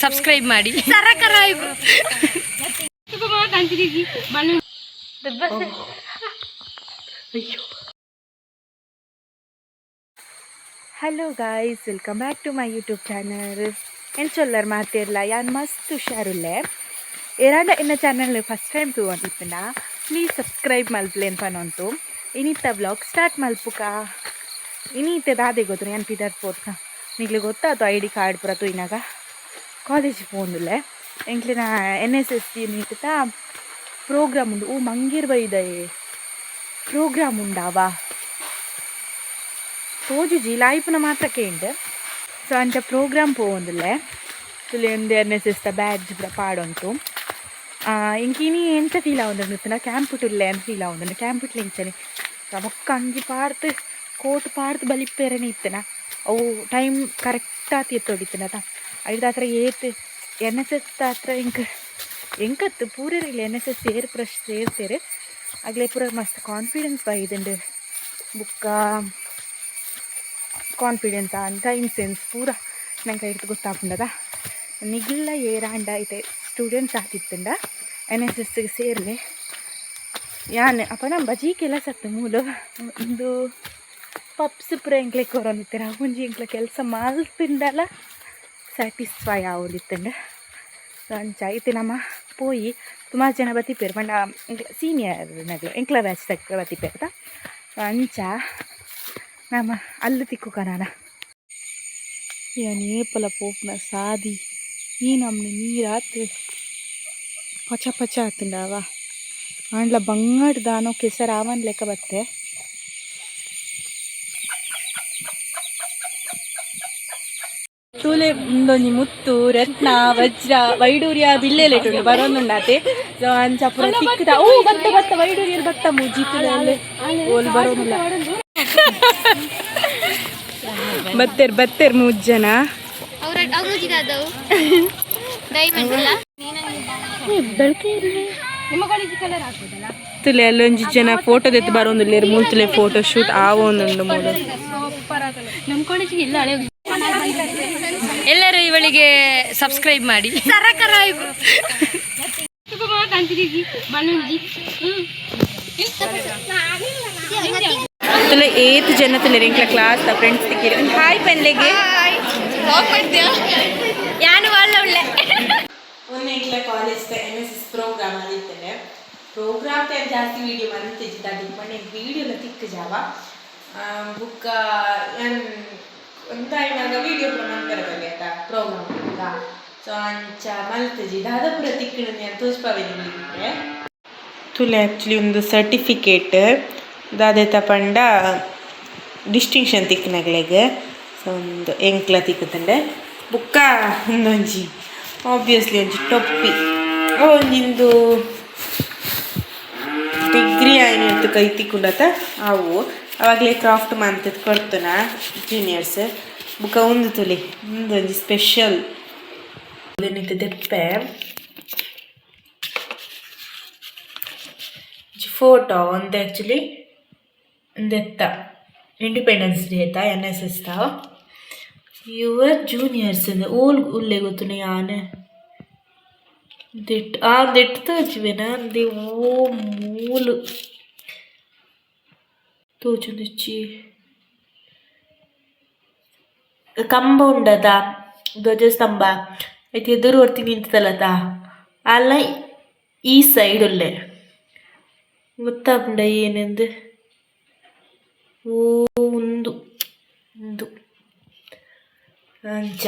Subscribe ಮಾಡಿ. Hello guys, welcome back to my YouTube channel. ಎಂಚೊಲ್ಲರ್ ಮಾತಿರ್ಲ? ಯಾನ್ ಮಸ್ತ್ ಹುಷಾರುಲ್ಲೆ. ಏರಾಂಡ ಎನ್ನ ಚಾನಲ್ ಫಸ್ಟ್ ಟೈಮ್ ತೂವೊಂದಿತ್ತುಂಡ ಪ್ಲೀಸ್ ಸಬ್ಸ್ಕ್ರೈಬ್ ಮಲ್ಪುಲೆ ಪನೊಂತು ಇನಿತ್ತ ವ್ಲಾಗ್ ಸ್ಟಾರ್ಟ್ ಮಲ್ಪುಕ. ಇನಿತ್ತೆ ದಾದೆ ಗೊತ್ತು, ಯಾನ್ ಪಿದರ್ ಪೋತ್ನ. ನಿಕ್ಲೆ ಗೊತ್ತಾತು ಐಡಿ ಕಾರ್ಡ್ ಪೂರ ತೂಯಿನಾಗ. ಕಾಲೇಜ್ ಪೋಂದುಲ್ಲೆ. ಎಂಕ್ಲೆನ ಎನ್ಎಸ್ಎಸ್ ಯೂನಿಟ್ದ ಪ್ರೋಗ್ರಾಮ್ ಉಂಡು. ಓ ಮಂಗೇರ್ ಬೈದಯೆ, ಪ್ರೋಗ್ರಾಮ್ ಉಂಡಾವಾ ತೋಜುಜಿ, ಲಾಯಿಪುನ ಮಾತ್ರ ಕೇಂಡ್. ಸೊ ಅಂಚ ಪ್ರೋಗ್ರಾಮ್ ಪೋವೊಂದುಲ್ಲೆ. ತುಲೆ ಒಂದು ಎನ್ಎಸ್ಎಸ್ ದ ಬ್ಯಾಡ್ಜ್ ಪೂರ ಪಾಡೊಂತು. ಎಂಕ್ ಇನಿ ಎಂಚ ಫೀಲ್ ಆವೊಂದುಂಡು ಗೊತ್ತುಂಡ? ಕ್ಯಾಂಪ್ ಉಲ್ಲೆ ಅಂತ ಫೀಲ್ ಆವೊಂದುಂಡು. ಕ್ಯಾಂಪ್ ಇಂಚನೆ ಬೊಕ್ಕ ಅಂಗಿ ಪಾಡ್ದ್, ಕೋಟ್ ಪಾಡ್ದ್ ಬಲಿಪ್ಪೆರೆನೆ ಇತ್ತನ. ಅವು ಟೈಮ್ ಕರೆಕ್ಟ್ ಆತ್ ಎತ್ತೊಡಿತ್ತನತ. ಐಡ್ದಾತ್ರ ಏತ್ ಎನ್ಎಸ್ಎಸ್ ಹತ್ರ ಎಂಕ್ ಎಂಕತ್ತು ಪೂರೆರೆಗ್ಲ ಎನ್ಎಸ್ಎಸ್ ಸೇರ್ ಪೂರ ಸೇರ್ಸೆರ್. ಅಗ್ಲೆ ಪೂರ ಮಸ್ತ್ ಕಾನ್ಫಿಡೆನ್ಸ್ ಬೈದುಂಡು. ಬುಕ್ಕ ಕಾನ್ಫಿಡೆನ್ಸ್ ಆನ್ ಟೈಮ್ ಸೆನ್ಸ್ ಪೂರ ನಂಗೆ ಐಡ್ದ್ ಗೊತ್ತಾಪುಂಡದ. ನಿಗ್ಲ ಏರಾಂಡ ಇತ್ತೆ ಸ್ಟೂಡೆಂಟ್ಸ್ ಆತಿತ್ತುಂಡ ಎನ್ಎಸ್ಎಸ್ ಸೇರ್ಲೆ. ಯಾನ್ ಅಪ್ಪ ನಮ್ಮ ಬಜೀ ಕೆಲಸ ಅತ್ತು ಮೂಲು ಒಂದು ಪಪ್ಸ್ ಪೂರ ಎಂಕ್ಲೆ ಕೊರೊಂದಿತ್ತೆರ್. ಒಂಜಿ ಎಂಕ್ಲೆ ಕೆಲಸ ಮಲ್ತಿಂಡಲ ಸ್ಯಾಟಿಸ್ಫೈ ಆವೊಂದಿತ್ತುಂಡು. ಅಂಚ ಇತ್ತೆ ನಮ ಪೋಯಿ. ಸುಮಾರು ಜನ ಬತ್ತಿಪ್ಪೆರ್, ಪಂಡ ಎಂಕ್ಲ ಸೀನಿಯರ್ ನಗ್ಲು, ಎಂಕ್ಲ ಬ್ಯಾಚ್ ತಕ್ಕ ಬತ್ತಿಪ್ಪೆರ್. ಅಂಚ ನಮ ಅಲ್ಲು ತಿಕ್ಕುಕ ನಾನ. ಯಾನ್ ಏಪಲ ಪೋಪುನ ಸಾದಿ ಈ ನಮ್ನಿ ನೀರಾತ್ ಪಚ ಪಚ ಆತುಂಡವ. ಆಂಡ್ಲ ಬಂಗಾಡ್ ದಾನೋ ಕೆಸರು ಆವನ್ ಲೆಕ್ಕ ಬತ್ತೆ. ತೂಲೆ, ಉಂದೊಂಜಿ ಮುತ್ತು, ರತ್ನ, ವಜ್ರ, ವೈಡೂರ್ಯ ಬಿಲ್ಲೆಲೆಟುಂಡು ಬರೋನುಂಡಾತೆ. ಸೊ ಅಂಚ ಪೂರ ತಿಕ್ಕುದ. ಓ ಬತ್ತ ಬತ್ತ ವೈಡೂರ್ಯ ಬತ್ತ ಮುಜಿ. ತುಲೆ ಅಲ್ಲೇ ಓಲ್ ಬರೋನುಲ್ಲ. ಬತ್ತೆರ್ ಬತ್ತೆರ್ ಮೂಜ್ ಜನ. ಅವ್ರ ಅವ್ರು ಡೈಮಂಡ್ ಅಲ್ಲ. ಬೆಳಕೆ. ನಿಮ್ಮ ಕಾಲೇಜ್ ಕಲರ್ ಆಗ್ಬೋದಲ್ಲ? ತುಲೆ, ಅಲ್ಲೊಂಜಿ ಜನ ಫೋಟೋ ದೆತ್ತು ಬರೋಂದುಲ್ಲೆರ್. ಮೂಲು ತುಲೆ ಫೋಟೋ ಶೂಟ್ ಆವೊಂದುಂಡು ಮೂಲು. ನಮ್ಮ ಕಾಲೇಜಿಗೆ ಎಲ್ಲ ಹಳೆ. ಎಲ್ಲರೂ ಇವಳಿಗೆ ಸಬ್ಸ್ಕ್ರೈಬ್ ಮಾಡಿ. ತುಲೆ, ಏತ್ ಜನ ತುಲೆ. ಎಂಕ್ಲ ಕ್ಲಾಸ್ ಫ್ರೆಂಡ್ಸ್ ತಿಕ್ಕಿರಿ. ಒಂದು ಹಾಯ್ ಪನ್ಲೆಗೆ. ಯಾನು ಒಳ್ಳೆ ಒಳ್ಳೆ. ಒಂದು ಎಂಕ್ಲ ಕಾಲೇಜ್ ಎನ್ಎಸ್ಎಸ್ ಪ್ರೋಗ್ರಾಮ್ ಆದಿತ್ತಂಡೆ. ಪ್ರೋಗ್ರಾಮ್ ತೇನ್ ಜಾಸ್ತಿ ವೀಡಿಯೋ ಮಂತಿಜ್ಜಿ ದಾದಿ ಪಂಡ ವೀಡಿಯೋಲ ತಿಕ್ಕು ಜಾವ. ಬುಕ್ಕ ಯಾನ್ ಒಂದಾಯಿನಾಗ ವೀಡಿಯೋ ಪೂರ ಮನ್ಪೆರೆ ಬಲ್ಲಿ ಆತ ಪ್ರೋಗ್ರಾಮ್ ಬುಕ್ಕ. ಸೊ ಅಂಚ ಮಲ್ತುಜಿ. ದಾದ ಪೂರ ತಿಕ್ಕುಂಡು ಯಾನ್ ತೋಜ್ಪಾವೆ ನಿಮಗೆ. ತುಲೆ, ಆ್ಯಕ್ಚುಲಿ ಒಂದು ಸರ್ಟಿಫಿಕೇಟ್ ದಾದೆತ ಪಂಡ ಡಿಸ್ಟಿಂಕ್ಷನ್ ತಿಕ್ಕನಗ್ಲೆಗ್. ಸೊ ಒಂದು ಎಂಕ್ಲ ತಿಕ್ಕುತ್ತಂಡೆ. ಬುಕ್ಕ ಒಂದೊಂಜಿ ಆಬ್ವಿಯಸ್ಲಿ ಒಂಜಿ ಟೊಪ್ಪಿ. ಒಂಜಿಂದು ಡಿಗ್ರಿ ಆಯ್ತು ಕೈ ತಿಕ್ಕುಂಡತ. ಅವು ಅವಾಗಲೇ ಕ್ರಾಫ್ಟ್ ಮಂತ್ ಕೊಡ್ತನ ಜೂನಿಯರ್ಸ್. ಬುಕ್ಕ ಒಂದು ತುಲಿ, ಒಂದೊಂಜಿ ಸ್ಪೆಷಲ್ ದೆಪ್ಪೆ ಫೋಟೋ ಒಂದು. ಆ್ಯಕ್ಚುಲಿ ಒಂದೆತ್ತ ಇಂಡಿಪೆಂಡೆನ್ಸ್ ಡೇ ಆಯ್ತಾ ಎನ್ಎಸ್ಎಸ್ ತ. Your juniors ಅಂದ್ ಓಲ್ ಉಲ್ಲೆ ಗೊತ್ತುನ ಯಾನ್ ದಿಟ್ ಆ ದಿಟ್ ತೋಜುವೆನ ಅಂದೆ. ಓ ಮೂಲು ತೋಜೊಂದಿಜ್ಜಿ. ಕಂಬ ಉಂಡದ, ಧ್ವಜಸ್ತಂಭ ಐತೆ ಎದುರು ಒರ್ತಿ ನಿಂತದಲತ, ಅಲ್ಲ ಈ ಸೈಡ್ ಉಲ್ಲೆ. ಗೊತ್ತಾಪುಂಡ ಏನೆಂದು? ಓ ಉಂದು ಉಂದು. ಅಂಚ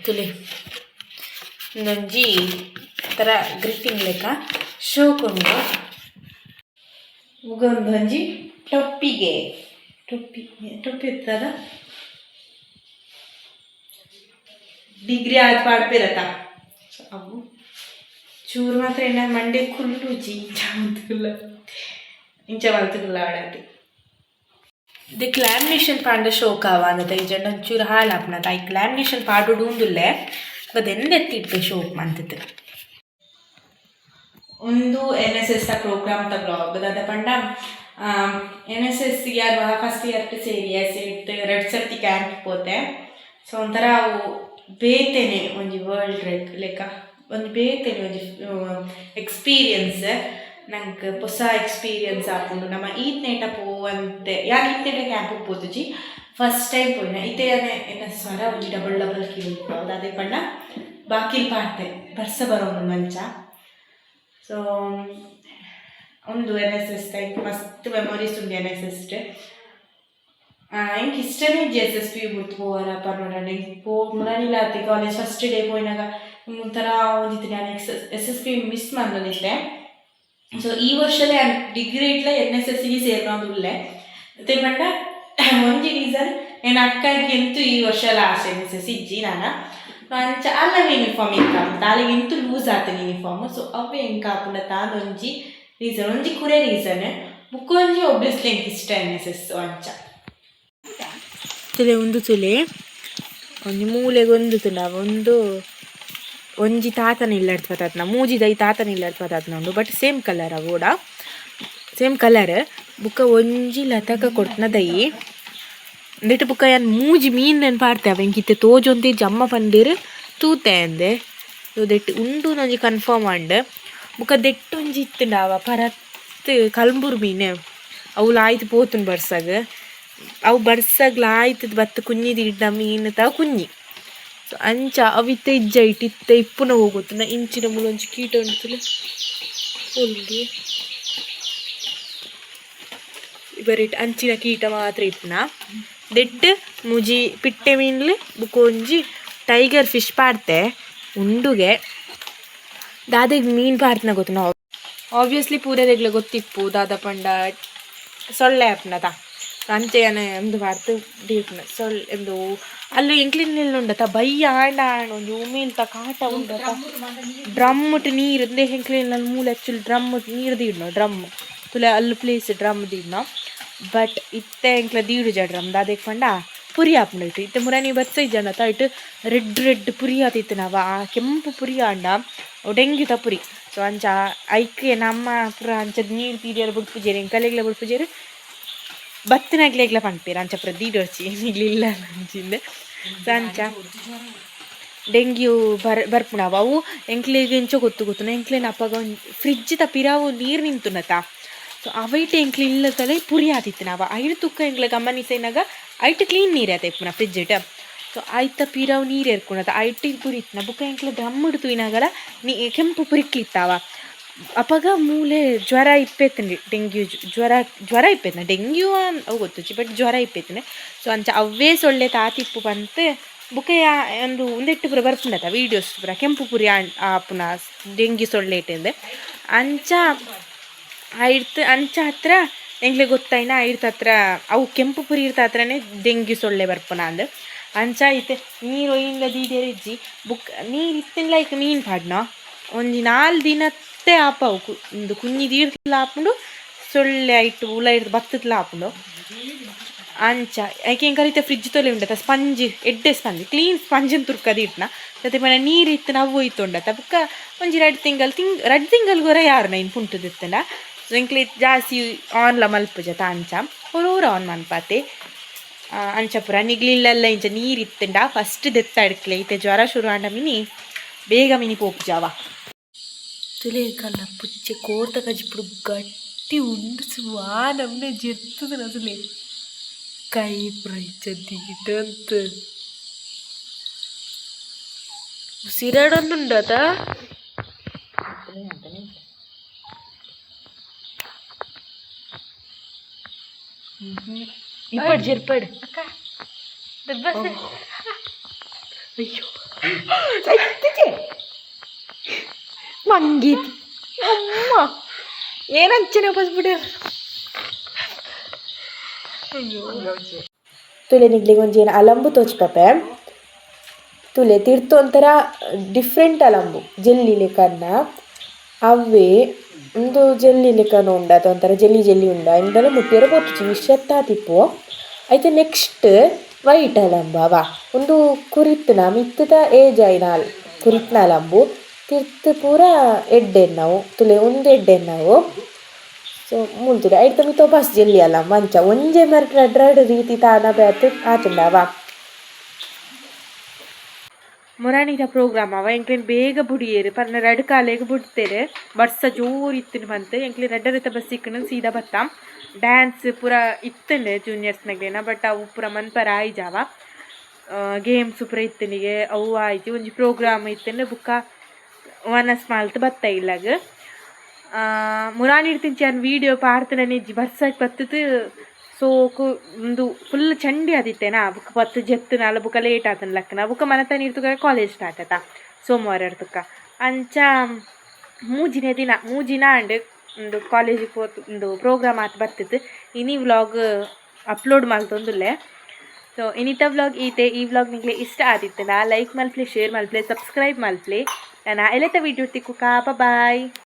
ತುಲೆ, ಉಂದೊಂಜಿ ಥರ ಗ್ರೀಟಿಂಗ್ ಲೆಕ್ಕ ಶೋಕುಂಡು. ಒಂಜಿ ಟೊಪ್ಪಿಗೆ, ಟೊಪ್ಪಿ ಟೊಪ್ಪಿ ಇತ್ತದ. ಡಿಗ್ರಿ ಆದ್ ಪಾಡ್ಪೇರತ ಅವು. ಚೂರು ಮಾತ್ರ ಎನ್ನ ಮಂಡೆ ಕುಲ್ಲುಜಿ. ಇಂಚ ಮಂತುಗುಲ್ಲ, ಇಂಚ ಮಲ್ತುಗುಲ್ಲ ಆಡಾತಿ. ದಿಕ್ ಲ್ಯಾಮಿನೇಷನ್ ಪಾಂಡ ಶೋಕ್ ಆವ ಅಂದತ. ಈ ಜನ ಒಂಚೂರು ಹಾಳಾಪುನತ. ಐಕ್ ಲ್ಯಾಮಿನೇಷನ್ ಪಾಡುಡು ಉಂದುಲ್ಲೆ ಬದೆಂದೆತ್ತಿಟ್ಟು ಶೋಕ್ ಮಂತುದು. ಒಂದು ಎನ್ಎಸ್ಎಸ್ ಪ್ರೋಗ್ರಾಮ್ ತ ಬ್ಲಾಗ್. ದಾದ ಪಂಡ ಎನ್ಎಸ್ಎಸ್ ಯಾರ್ ಫಸ್ಟ್ ಇಯರ್ ಸೇರಿ ಸೇರಿತ್ತು ರಡ್ಡ್ ಸರ್ತಿ ಕ್ಯಾಂಪ್ ಪೋತೆ. ಸೊ ಒಂಥರ ಅವು ಬೇತೆನೆ ಒಂಜಿ ವರ್ಲ್ಡ್ ಲೆಕ್ಕ, ಒಂಜಿ ಬೇತೆನೆ ಒಂಜಿ ಎಕ್ಸ್ಪೀರಿಯನ್ಸ್. ನಂಗೆ ಹೊಸ ಎಕ್ಸ್ಪೀರಿಯನ್ಸ್ ಆಪುಂಡು. ನಮ್ಮ ಈತ್ನೇಟ ಪೋವಂತೆ ಯಾನ್ ಈತ್ನೇಟ ಕ್ಯಾಂಪಿಗೆ ಪೋತುಜಿ, ಫಸ್ಟ್ ಟೈಮ್ ಪೋಯಿನ. ಇತ್ತೆ ಎನ್ನ ಸ್ವರ ಒಂಜಿ ಡಬಲ್ ಡಬಲ್ ಕೇಳುಂಡು. ಅದೇ ಪಂಡ ಬಾಕಿಲ್ ಪಾಡ್ತೆ, ಬರ್ಸ ಬರೋನು ಅಂಚ. ಸೊ ಒಂದು N S S type ಮಸ್ತ್ ಮೆಮೊರೀಸ್ ಉಂಡು N S S. ಎಂಕ್ ಇಷ್ಟನೇ ಇಜ್ಜಿ S S P ಬುಡ್ತು ಪೋವರ ಪರ್ನೋಡ. ಎಂಕ್ ಪೋ ಮುರನಿಲ್ಲ ಆತಿ. College first day ಪೋಯಿನಾಗ ಒಂಥರ ಒಂಜಿತ್ತು. ನಾನು X S S P miss ಮಂದೊಂದಿತ್ತೆ. So ಈ ವರ್ಷಲೇ ಡಿಗ್ರಿ ಇಟ್ಲ ಎನ್ ಎಸ್ ಎಸ್ಗೆ ಸೇರ್ನೊಂದು ಉಲ್ಲೆ. ಮತ್ತೆ ಪಂಡ ಒಂಜಿ ರೀಸನ್, ಎನ್ನ ಅಕ್ಕಗೆ ಎಂತು ಈ ವರ್ಷ last N S S ಇಜ್ಜಿ ನಾನ. ಅಂಚ ಅಲ್ಲವೇ ಯೂನಿಫಾರ್ಮ್ ಎಂಕ ತಾಲಿಗೆ ಎಂತು ಲೂಸ್ ಆತನ ಯೂನಿಫಾರ್ಮ್. ಸೊ ಅವೇ ಎಂಕ ಆಪುಂಡ ತಾನ್ ಒಂಜಿ ರೀಸನ್, ಒಂಜಿ ಕುರೆ ರೀಸನ್. ಬುಕ್ ಒಂಜಿ ಒಬ್ವಿಯಸ್ಲಿ ಎಂಕ್ ಇಷ್ಟ N S S ಅಂಚ. ತುಲೆ ಒಂದು ತುಲೆ ಒಂಜಿ ಮೂಲೆಗೆ ಒಂದು ತುಲ ಒಂದು ಒಂಜಿ ತಾತನ ಇಲ್ಲಡ್ತು ಪತಾತ್ನ ಮೂಜಿದೈ ತಾತನ ಇಲ್ಲಡ್ತು ಪತಾತ್ನ ಉಂಡು. But same colour ಅವು, ಸೇಮ್ ಕಲರ್. ಬುಕ್ಕ ಒಂಜಿ ಲತಕ ಕೊಟ್ನ ದೈ ಅಂದೆಟ್. ಬುಕ್ಕ ಯಾನ್ ಮೂಜಿ ಮೀನ್ ನೆನ್ಪಾಡ್ತೆ. ಅವ ಎಂಕಿತ್ತೆ ತೋಜೊಂತಿ ಜಮ್ಮ ಪಂದಿರ್ ತೂತೆ ಅಂದೆ. ದೆಟ್ ಉಂಡು ಒಂಜಿ ಕನ್ಫರ್ಮ್ ಆಂಡ್. ಬುಕ್ಕ ದೆಟ್ಟೊಂಜಿ ಇತ್ತುಂಡ ಅವ ಪರತ್ ಕಲ್ಂಬೂರ್ ಮೀನು. ಅವು ಲಾಯ್ತು ಪೋತುಂಡು ಬರ್ಸಗ್. ಅವು ಬರ್ಸಗ್ ಲಾಯ್ತದ ಬತ್ತು ಕುഞ്ഞಿ ದೀಡ್ನ ಮೀನು ತ ಕುഞ്ഞಿ. ಸೊ ಅಂಚ ಅವು ಇತ್ತೆ ಇಜ್ಜ ಇಟ್ಟು ಇತ್ತೆ ಇಪ್ಪುನ ಹೋಗುತ್ತುನ. ಇಂಚಿನ ಮೂಲೊಂಜಿ ಕೀಟ ಉಂಟು ಉಂಡು ಬರಿಟ್. ಅಂಚಿನ ಕೀಟ ಮಾತ್ರ ಇಪ್ಪುನ. ದೆಟ್ ಮುಜಿ ಪಿಟ್ಟೆ ಮೀನ್ಲು ಬುಕ್ಕ ಒಂಜಿ ಟೈಗರ್ ಫಿಶ್ ಪಾಡ್ತೆ ಉಂಡುಗೆ. ದಾದೆಗ್ ಮೀನ್ ಪಾಡ್ತನ ಗೊತ್ತು ನಾವು ಆಬ್ವಿಯಸ್ಲಿ ಪೂರೆರೆಗ್ಲ ಗೊತ್ತಿಪ್ಪು ದಾದ ಪಂಡ ಸೊಳ್ಳೆ ಆಪ್ನದ. ಅಂಚೆ ಯಾನ್ ಉಂದು ಪಾಡ್ತ್ ದೀಪುನ ಸೊಳ್ಳೆ ಎಂದು. ಅಲ್ಲ ಎಂಕ್ಲಿನ ಉಂಡತ ಬಯ್ಯ ಆಂಡ ಆಂಡ ಒಂಜಿ ಉಮಿಲ್ತ ಕಾಟ ಉಂಡತ. ಡ್ರಮ್ ನೀರು ಇಂದೇ ಎಂಕ್ಲಿನ ಮೂಲ ಆಕ್ಚುಲಿ ಡ್ರಮ್ ನೀರು ದೀಡ್ನ. ಡ್ರಮ್ ತುಲೆ ಅಲ್ಲು ಪ್ಲೇಸ್ ಡ್ರಮ್ ದೀಡ್ನ. ಬಟ್ ಇತ್ತೆ ಎಂಕ್ಲ ದೀಡುಜ ಡ್ರಮ್. ದಾದೆಗ್ ಪಂಡ ಪುರಿ ಆಪುಂಡು ಇಟ್ಟು. ಇತ್ತೆ ಮುರಾನಿ ಬರ್ಸ ಇಜ್ಜಂಡತ, ಇಟ್ಟು ರೆಡ್ ರೆಡ್ ಪುರಿ ಆತಿತ್ತು. ನಾವ ಆ ಕೆಂಪು ಪುರಿ ಆಂಡ ಅವು ಡೆಂಗ್ಯೂತ ಪುರಿ. ಸೊ ಅಂಚ ಐಕ್ ನಮ್ಮ ಪೂರ ಅಂಚ ನೀರು ದೀಡಿಯರ ಬುಡ್ಪುಜೆರ್, ಎಂಕಲೆಗ್ಲ ಬುಡ್ಪುಜೆರ್, ಬತ್ತಿನಗ್ಲೆಗ್ಲ ಪನ್ಪೆರ್ ಅಂಚ ಪೂರ ದೀಡೊರ್ಚಿ ಇಲ್ಲ ಅಂಚಿಂದ. ಸೊ ಅಂಚ ಡೆಂಗ್ಯೂ ಬರ್ಪುಂಡು ಅವು. ಎಂಕ್ಲೆಗ್ ಎಂಚ ಗೊತ್ತು ಗೊತ್ತುಂಡು ಎಂಕ್ಲೆನ ಅಪಗ ಒಂಜಿ ಫ್ರಿಡ್ಜ್ ದ ಪಿರಾವು ನೀರು ನಿಂತುನತ. ಸೊ ಅವೈಟ್ ಎಂಕ್ಲೆ ಇಲ್ಲತಲೆ ಪುರಿ ಆತಿತ್ತು. ನಾವ ಐಡ್ ತುಕ್ಕ ಎಂಕ್ಲೆ ಗಮನಿಸೈನಾಗ ಐಟ್ ಕ್ಲೀನ್ ನೀರು ಆತ ಇಪ್ಪುನ ಫ್ರಿಡ್ಜ್. ಸೊ ಐತ ಪಿರಾವು ನೀರು ಎರ್ಕುನತ ಐಟ್ ಪುರಿ ಇತ್ತಿನ. ಬುಕ್ಕ ಎಂಕ್ಲೆ ಡ್ರಮ್ ತೂಯಿನಾಗಲ ನೀ ಕೆಂಪು ಪುರಿಕ್ಲಿತ್ತಾವ. ಅಪಗ ಮೂಲೆ ಜ್ವರ ಇಪ್ಪೆತ್ತುಂಡು, ಡೆಂಗ್ಯೂ ಜ್ವರ. ಜ್ವರ ಇಪ್ಪೆತ್ನ, ಡೆಂಗ್ಯೂ ಅವು ಗೊತ್ತುಜ್ಜಿ, ಬಟ್ ಜ್ವರ ಇಪ್ಪೆತ್ತುಂಡು. ಸೊ ಅಂಚ ಅವ್ವೇ ಸೊಳ್ಳೆ ತಾತಿಪ್ಪು ಪಂತ್. ಬುಕ್ಕ ಒಂದು ಉಂದೆಟ್ಟು ಪೂರ ಬರ್ಪುಂಡತ ವೀಡಿಯೋಸ್ ಪೂರ, ಕೆಂಪು ಪುರಿ ಆಪುನ ಡೆಂಗ್ಯೂ ಸೊಳ್ಳೆ ಇಟ್ಟಿಂದೆ. ಅಂಚ ಐಡ್ತ್ ಅಂಚ ಹತ್ರ ಎಂಕ್ಲೆ ಗೊತ್ತಾಯ್ನ ಐಡ್ತ್ ಹತ್ರ ಅವು ಕೆಂಪು ಪುರಿ ಇರ್ತ ಹತ್ರನೇ ಡೆಂಗ್ಯೂ ಸೊಳ್ಳೆ ಬರ್ಪುನ ಅಂದ್. ಅಂಚ ಇತ್ತೆ ನೀರು ಒಯ್ಯಿಂದ ದೀಡ್ಯರ ಇಜ್ಜಿ. ಬುಕ್ ನೀರು ಇತ್ತಿನ ಲೈಕ್ ಮೀನ್ ಪಾಡ್ನ ಒಂಜಿ ನಾಲ್ ದಿನತ್ತೆ ಆಪವು. ಉಂದು ಕುഞ്ഞಿ ದೀಡ್ಲ ಆಪುಂಡು ಸೊಳ್ಳೆ ಐಟ್ ಉಲ ಇಡ್ದು ಬತ್ತತ್ಲ ಆಪುಂಡು ಅಂಚ. ಐಕೆ ಎಂಕಲ್ ಫ್ರಿಜ್ ತೊಲೆ ಉಂಡತ ಸ್ಪಂಜ್, ಎಡ್ಡೆ ಸ್ಪಂಜ್, ಕ್ಲೀನ್ ಸ್ಪಂಜನ್ ತುರ್ಕ ದೀಡ್ನ ಜೊತೆ ಪಂಡ ನೀರು ಇತ್ತು ನಾವು ಇತ್ತುಂಡತ. ಬುಕ್ಕ ಒಂಜಿ 2 ತಿಂಗಲ್ ತಿಂಗ್ 2 ತಿಂಗಲ್ ಗೊರ ಯಾರು ನೈನ್ ಪುಂಟುದಿತ್ತಂಡ. ಸೊ ಎಂಕ್ಲೆ ಜಾಸ್ತಿ ಆನ್ಲ ಮಲ್ಪುಜತ ಅಂಚ, ಒರೋರ ಆನ್ ಮನ್ಪಾತೆ ಅಂಚ ಪೂರ. ನಿಗ್ಲಿಲ್ಲಲ್ಲ ಇಂಚ ನೀರು ಇತ್ತುಂಡ ಫಸ್ಟ್ ದೆತ್ತ ಅಡ್ಕ್ಲೆ. ಇತ್ತೆ ಜ್ವರ ಶುರು ಆಂಡ ಮಿನಿ ಬೇಗ ಮಿನಿ ಪೋಪುಜಾವ. ತುಲೆ ಕಲ್ಲ ಪುಚ್ಚೆ ಕೋರ್ತ ಕಜಿಪುಡು ಗಟ್ಟಿ ಉಂಡು ನಮ್ನೆ ಜೆತ್ತದ ಅಸಲೆ ಕೈ ಪೂರ ಇಚ್ಚ ಉಸಿರಾಡೊಂದುಂಡತ. ಇಪ್ಪಡ್ ಜೆರ್ಪಡ್ ಅಯ್ಯೋ ಮಂಗೀತಿ ಅಮ್ಮ ಏನಂಚನೆ ಬಸ್ಬಿಡ್ಯಾರ. ತುಲೆ ನಿಗ್ಲಿಗೆ ಒಂಜಿ ಏನು ಅಲಂಬು ತೋಜ್ಪಪೆ ತುಲೆ. ತಿರ್ತ್ ಒಂಥರ ಡಿಫ್ರೆಂಟ್ ಅಲಂಬು, ಜೆಲ್ಲಿ ಲೆಕ್ಕನ್ನ ಅವೇ. ಉಂದು ಜೆಲ್ಲಿ ಲೆಕ್ಕನ ಉಂಡು ಅತ ಒಂಥರ ಜೆಲ್ಲಿ ಜೆಲ್ಲಿ ಉಂಡು. ಇಂದಲ ಮುಟ್ಟಿಯರ ಪೋತುಜಿ, ವಿಷತ್ತಾತಿಪ್ಪು. ಐತೆ ನೆಕ್ಸ್ಟ್ ವೈಟ್ ಅಲಂಬು ಅವ. ಉಂದು ಕುರಿತ್ನ ಮಿತ್ತದ ಏಜ್ ಆಯಿನ ಕುರಿತ್ನ ಅಲಂಬು. ತಿರ್ತ್ ಪೂರ ಎಡ್ಡೆನ್ನವು ತುಲೆ, ಉಂದು ಎಡ್ಡೆನ್ನವು. ಸೊ ಮೂಲು ತೂಲೆ, ಐತ ಮಿತ್ತ ಬಸ್ ಜೆಲ್ಲಿ ಅಲಂಬು. ಅಂಚ ಒಂಜೆ ಮರಟ್ ರಡ್ಡ್ ರಡ್ಡ್ ರೀತಿ ತಾನ ಬ್ಯಾತ್ ಆತುಂಡವ. ಮುರಾನಿದ ಪ್ರೋಗ್ರಾಮ್ ಅವ ಎಂಕ್ಲೆನ್ ಬೇಗ ಬುಡಿಯೇರು ಪರ್ನ ರಡ್ಡ್ ಕಾಲೆಗ್ ಬುಡ್ತೆರ್. ಬರ್ಸ ಜೋರು ಇತ್ತಿನ ಬಂತು ಎಂಕ್ಲೆ ರಡ್ಡರತ ಬಸ್ ಇಕ್ಕಣ ಸೀದಾ ಬತ್ತ. ಡ್ಯಾನ್ಸ್ ಪೂರ ಇತ್ತಂಡೆ ಜೂನಿಯರ್ಸ್ ನಗ್ಲೇನ, ಬಟ್ ಅವು ಪೂರ ಮನ್ಪರ ಆಯಿಜಾವ. ಗೇಮ್ಸ್ ಪೂರ ಇತ್ತನಿಗೆ ಅವು ಆಯ್ಜಿ. ಒಂಜಿ ಪ್ರೋಗ್ರಾಮ್ ಇತ್ತಂಡೆ ಬುಕ್ಕ ವನಸ್ ಮಾಲ್ತ್ ಬತ್ತ ಇಲ್ಲಗ್. ಮುರಾನಿ ತಿಂಚಿ ವೀಡಿಯೋ ಪಾಡ್ತನ ನಿಜ್ಜಿ ಬರ್ಸಕ್ ಬತ್ತದು ಸೋಕು ಉಂದು ಫುಲ್ ಚಂಡಿ ಆದಿತ್ತೇನಾ. ಬುಕ್ಕ ಪತ್ತು ಜೆತ್ತು ಬುಕ್ಕ ಲೇಟ್ ಆತನ ಲಕ್ಕನ. ಬುಕ್ಕ ಮನತ ನೀರ್ತುಕ ಕಾಲೇಜ್ ಸ್ಟಾರ್ಟ್ ಆತ ಸೋಮವಾರ ತುಕ್ಕ. ಅಂಚ ಮೂಜಿನೇ ದಿನ ಮೂಜಿನ ಅಂಡ್ ಉಂದು ಕಾಲೇಜಿಗೆ ಪೋತು ಉಂದು ಪ್ರೋಗ್ರಾಮ್ ಆತ್ ಬತ್ತಿತ್ತು. ಇನಿ ವ್ಲಾಗ್ ಅಪ್ಲೋಡ್ ಮಲ್ತೊಂದುಲ್ಲೆ. ಸೊ ಇನಿತ ವ್ಲಾಗ್ ಈತೆ. ಈ ವ್ಲಾಗ್ ನಿಂಗೆ ಇಷ್ಟ ಆದಿತ್ತಲ್ಲ ಲೈಕ್ ಮಲ್ಪ್ಲೆ, ಶೇರ್ ಮಲ್ಪ್ಲೆ, ಸಬ್ಸ್ಕ್ರೈಬ್ ಮಲ್ಪ್ಲೆ. ನಾನು ಎಲೆತ ವೀಡಿಯೋ ತಿಕ್ಕುಕ. ಬಾಯ್.